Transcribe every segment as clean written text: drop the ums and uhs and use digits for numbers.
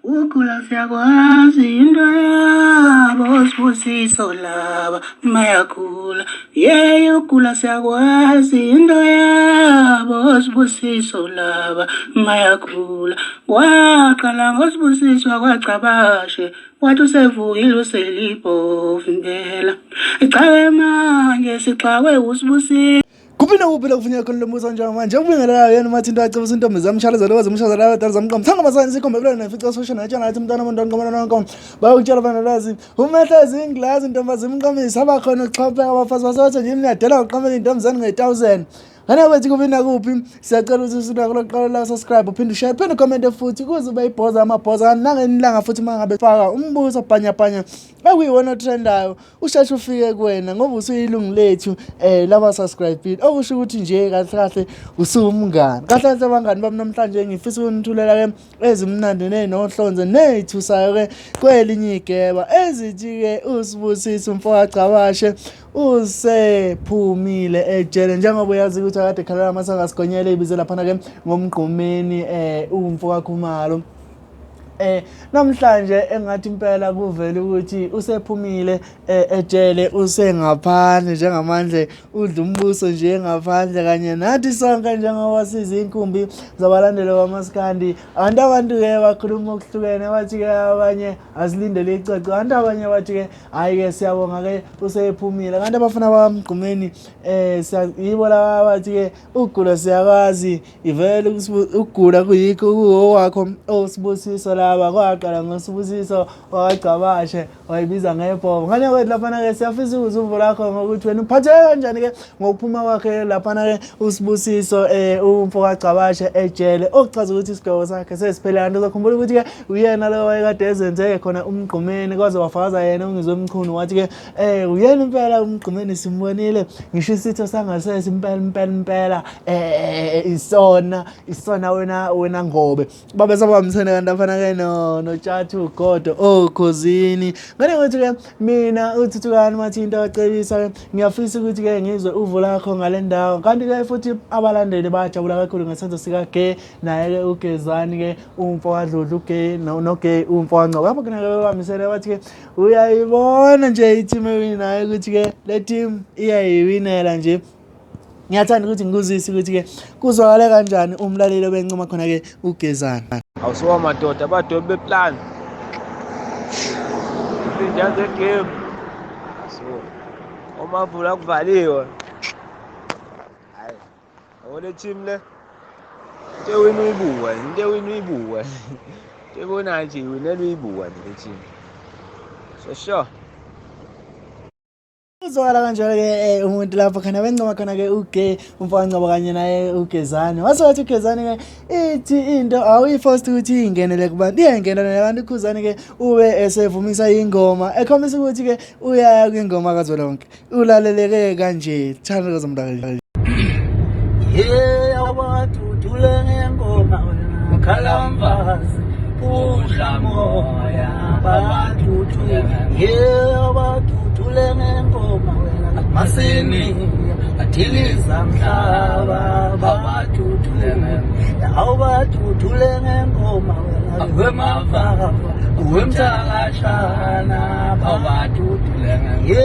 Ugula siyakwazi into yabo sibusiso laba mayakhula yey ugula siyakwazi into yabo sibusiso laba mayakhula kwaqala ngosibusiso kwacabashe wathi usevukile uselibhovu impela ixake manje sixakwe usibusiso. Kuphi nakuphi la kufuneka khona lo mbuso njengamanje ukubingelelayo yena umathi into acebisa intombi zamshalazela wazimshazela abadala zamqoma thanga masani sikhombe ebulala nefica sosha natshana athi umntwana umuntu onqomana nonke bayokutshela abana lwazi umehlo ezingilazi intombi zimqomisa abakhona ukuxhapheka abafazi basebathe nje niyadela uqomela intombi zenu nge-1000 ngane wethu kuphi nakuphi siyacela ukuthi usunako lokuqala la subscribe uphinde ushare uphinde ucommente futhi kuze ube ibhoza amabhoza kanti nangenilanga futhi uma ngabe faka umbuso bhanyabhanya okuyiwona otrendayo usheshe ufike kuwena ngoba usuyilungu lethu laba subscribe okusho ukuthi nje kahle kahle usuwumngani kahle kahle abangani bami namhlanje ngifisa ukunithulela ke ezimnandi ney'nohlonze ney'thusayo ke kwelinye igeba ezithi ke uSibusiso umfowagcabashe usephumile ejele njengoba uyazi ukuthi akade ekhalela amasanga asigonyele ibize laphana ke ngomgqumeni umfokakhumalo. Namhlanje engathi impela kuvele ukuthi usephumile ejele usengaphandle njengamanje udla umbuso nje ngaphandle kanye nathi sonke njengoba sizinkumbi zabalandeli bamaskandi. Kanti abantu-ke bakhuluma okuhlukene bathi-ke abanye asilindele icwecwe kanti abanye bathi-ke hhayi-ke siyabonga-ke usephumile. Kanti abafana bakamgqumeni yibo laba bathi-ke ukugula siyakwazi Ivele ukugula kuyikho kuwowakho osibusiso laba kwaqala ngosibusiso wakagcabashe wayibiza ngebhobo ngane kwethu laphana-ke siyafisa ukuza uvo lakho ngokuthi wena uphatheke kanjani-ke ngokuphuma kwakhe laphana-ke usibusiso um umfo kagcabashe ejele okuchaza ukuthi isigwebo sakhe sesiphele kanti uzokhumbula ukuthi-ke uyena lo wayekade ezenze khona umgqumeni kwaze wafakaza yena ungizwe mchunu wathi-ke uyena impela umgqumeni simbonile ngisho isitho sangasese impela impela impela isona isona wena wena ngobe babe sabambisene kanti afana ke no notshathu ugodo okhozini ngane ukuthi ke mina uthuthukani mathinta wacebisa ke ngiyafisa ukuthi ke ngizwe uvo lakho ngale ndawo kanti ke futhi abalandeli bayajabula kakhulu ngesenzo sika Ge naye ke ugezani ke umfo kadludlu uGe noGe umfo kaNgcobo lapho ke bebambisene bathi ke uyayibona nje i-team ewinayo ukuthi-ke le team iyayiwinela nje. Ngiyathanda ukuthi ngikuzwise ukuthi-ke kuzwakale kanjani umlaleli obencoma khona-ke uGezana. Awusuka madoda abadobi beplan. Izinja zegame. So, omavula kuvaliwe. Hayi. Yabo le team le. Into ewina uyibuka, into ewina uyibuka. Into ebonayo nje iwinela uyibuka nje le team. So sure. Uzwakala kanjalo-ke umuntu lapho khona bencoma khona-ke uGe umfowangcobo kanye naye uGezane wase wathi uGezane-ke ithi into awuyifosti ukuthi ingenele kubantu iyangenela nabantu uKhuzane-ke ube esevumisa ingoma ekhombisa ukuthi-ke uyaya kwingoma kazwelonke ulaleleke kanje thanda kozomlaleli. Ye abadudule ngengoma wena khalamfazi udla moya badudule ye abadudule ngengoma wena masini adiliza mhlaba babadudule awubadudule ngengoma wena wemavava wemthakashana babadudule ye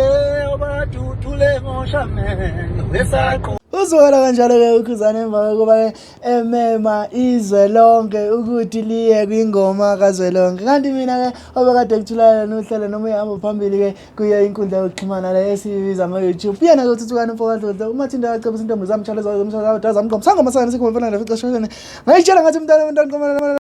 abadudule ngoshameni wesaqo. Uzwakala kanjalo-ke uKhuzani emva kokuba-ke emema izwe lonke ukuthi liye kwingoma kazwelonke. Kanti mina-ke obekade kuthulana nohlelo noma uyihamba phambili-ke kuyo inkundla yokuxhumana le esiyibiza ngo-YouTube. Yena-ke uthuthukani umfokadlodlo umathinda wacebisa intombi zamtshala zamtshala zamgqoma sangoma sangane sikhomba mfana nefica shashane ngayitshela ngathi umntana umntana